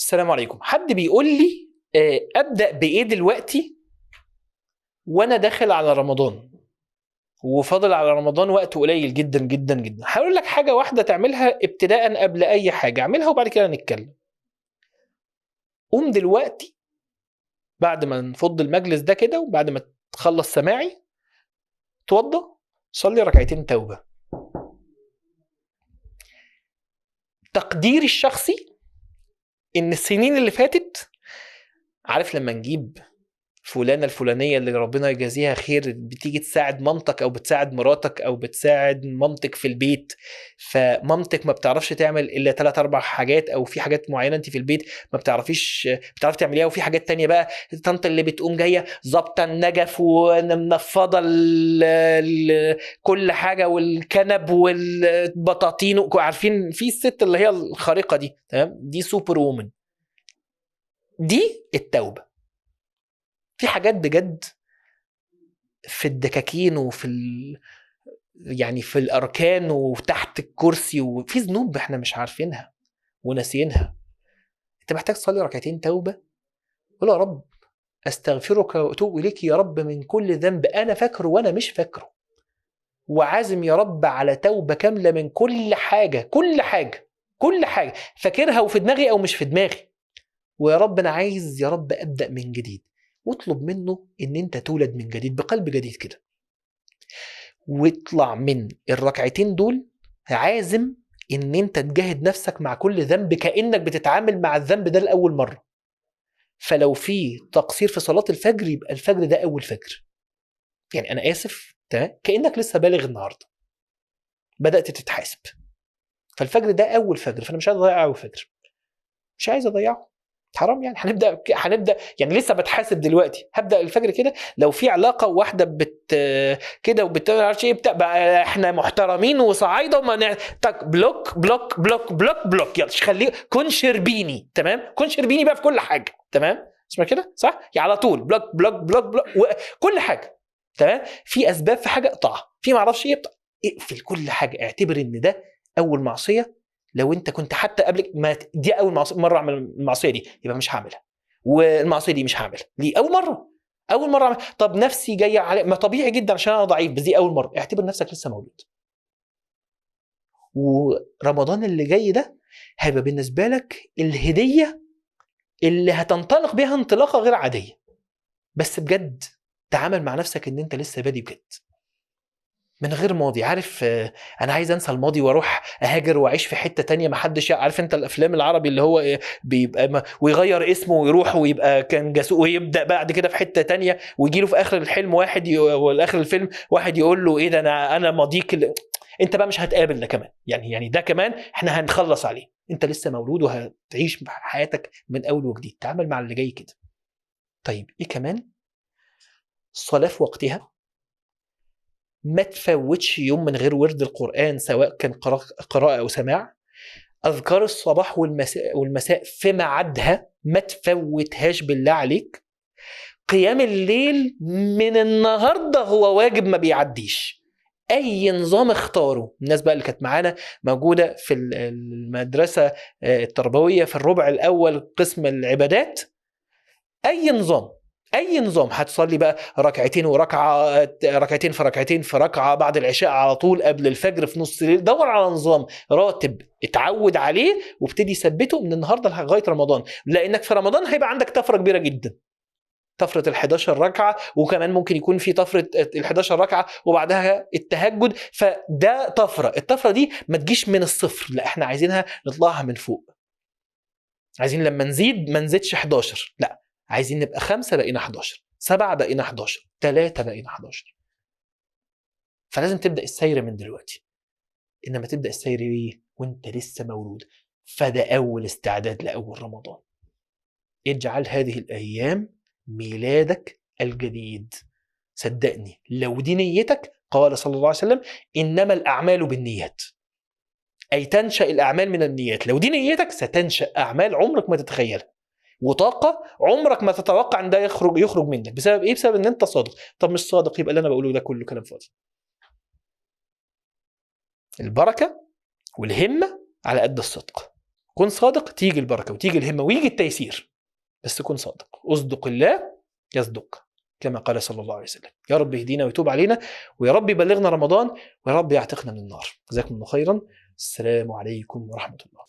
السلام عليكم. حد بيقول لي ابدا بايه دلوقتي وانا داخل على رمضان وفاضل على رمضان وقت قليل جدا جدا جدا؟ هقول لك حاجة واحدة تعملها ابتداء قبل اي حاجة، اعملها وبعد كده نتكلم. قوم دلوقتي بعد ما نفض المجلس ده كده وبعد ما تخلص سماعي، توضى، صلي ركعتين توبه. تقديري الشخصي ان السنين اللي فاتت، عارف لما نجيب فلانة الفلانية اللي ربنا يجازيها خير بتيجي تساعد مامتك او بتساعد مراتك او بتساعد مامتك في البيت، فمامتك ما بتعرفش تعمل الا 3-4 حاجات، او في حاجات معينة انت في البيت ما بتعرفيش بتعرفي تعمليها، وفي حاجات تانية بقى طنط اللي بتقوم جاية ظابطة النجف ومنفضة كل حاجة والكنب والبطاطين، عارفين في الست اللي هي الخارقة دي، تمام؟ دي super woman. دي التوبة. في حاجات بجد في الدكاكين وفي يعني في الأركان وتحت الكرسي، وفي ذنوب احنا مش عارفينها وناسينها. انت محتاج تصلي ركعتين توبة، قول يا رب استغفرك واتوب اليك يا رب من كل ذنب انا فاكره وانا مش فاكره، وعازم يا رب على توبة كاملة من كل حاجة، كل حاجة، كل حاجة فاكرها وفي دماغي او مش في دماغي، ويا رب انا عايز يا رب ابدأ من جديد. واطلب منه ان انت تولد من جديد بقلب جديد كده، واطلع من الركعتين دول عازم ان انت تجاهد نفسك مع كل ذنب كأنك بتتعامل مع الذنب ده لأول مرة. فلو في تقصير في صلاة الفجر يبقى الفجر ده اول فجر، يعني انا اسف، تمام؟ كأنك لسه بالغ النهاردة بدأت تتحاسب، فالفجر ده اول فجر، فانا مش عايز اضيع اول فجر، مش عايز اضيعه، حرام يعني. هنبدا يعني لسه بتحاسب دلوقتي، هبدا الفجر كده. لو في علاقة واحدة بت كده وبت عارفش ايه بقى، احنا محترمين وصعايده وما تك block block block block block، يلا خليه كن شربيني، تمام؟ كن شربيني بقى في كل حاجة، تمام؟ اسمع كده صح؟ يعني على طول block block block block كل حاجة، تمام؟ في اسباب في حاجة اقطعها، في ما اعرفش ايه اقفل كل حاجة. اعتبر ان ده اول معصية، لو انت كنت حتى قبل ما دي اول مرة اعمل المعصية دي يبقى مش هعملها، والمعصية دي مش هعملها ليه؟ اول مرة، اول مرة أعمل. طب نفسي جاية على ما طبيعي جدا عشان انا ضعيف، بس دي اول مرة. اعتبر نفسك لسه مولود، ورمضان اللي جاي ده هيبقى بالنسبة لك الهدية اللي هتنطلق بيها انطلاقة غير عادية. بس بجد تعامل مع نفسك ان انت لسه بادي بجد من غير ماضي. عارف انا عايز انسى الماضي واروح اهاجر واعيش في حتة تانية ما حدش عارف. انت الافلام العربي اللي هو بيبقى ويغير اسمه ويروح ويبقى كان جاسوس ويبدا بعد كده في حتة تانية، ويجي له في اخر الحلم واحد والاخر الفيلم واحد يقول له ايه ده انا ماضيك انت بقى مش هتقابل ده كمان، يعني ده كمان احنا هنخلص عليه. انت لسه مولود وهتعيش حياتك من اول وجديد. تعامل مع اللي جاي كده. طيب ايه كمان؟ الصلاة في وقتها، ما تفوتش يوم من غير ورد القرآن سواء كان قراءة أو سماع. أذكار الصباح والمساء في ميعادها، ما تفوتهاش بالله عليك. قيام الليل من النهاردة هو واجب ما بيعديش. أي نظام اختاره. الناس بقى اللي كانت معانا موجودة في المدرسة التربوية في الربع الأول قسم العبادات، أي نظام، اي نظام هتصلي بقى ركعتين وركعة، ركعتين في ركعتين في ركعة، بعد العشاء على طول، قبل الفجر، في نص الليل. دور على نظام راتب اتعود عليه وابتدي ثبته من النهارده لغاية رمضان، لانك في رمضان هيبقى عندك طفرة كبيرة جدا، طفرة ال11 ركعة، وكمان ممكن يكون في طفرة ال11 ركعة وبعدها التهجد. فده طفرة، الطفرة دي ما تجيش من الصفر، لا احنا عايزينها نطلعها من فوق. عايزين لما نزيد ما نزيدش 11، لا عايزين نبقى 5 بقينا 11، 7 بقينا 11، 3 بقينا 11. فلازم تبدأ السير من دلوقتي. إنما تبدأ السير ليه؟ وانت لسه مولود. فده أول استعداد لأول رمضان. اجعل هذه الأيام ميلادك الجديد. صدقني لو دي نيتك، قال صلى الله عليه وسلم إنما الأعمال بالنيات، أي تنشأ الأعمال من النيات. لو دي نيتك ستنشأ أعمال عمرك ما تتخيلها، وطاقة عمرك ما تتوقع ان ده يخرج منك. بسبب ايه؟ بسبب ان انت صادق. طب مش صادق يبقى اللي انا بقوله ده كله كلام فاضي. البركة والهمة على قد الصدق. كن صادق تيجي البركة وتيجي الهمه ويجي التيسير، بس كن صادق. اصدق الله يصدق، كما قال صلى الله عليه وسلم. يا رب يهدينا ويتوب علينا، ويا رب يبلغنا رمضان، ويا رب يعتقنا من النار. جزاكم الله خيرا. السلام عليكم ورحمة الله.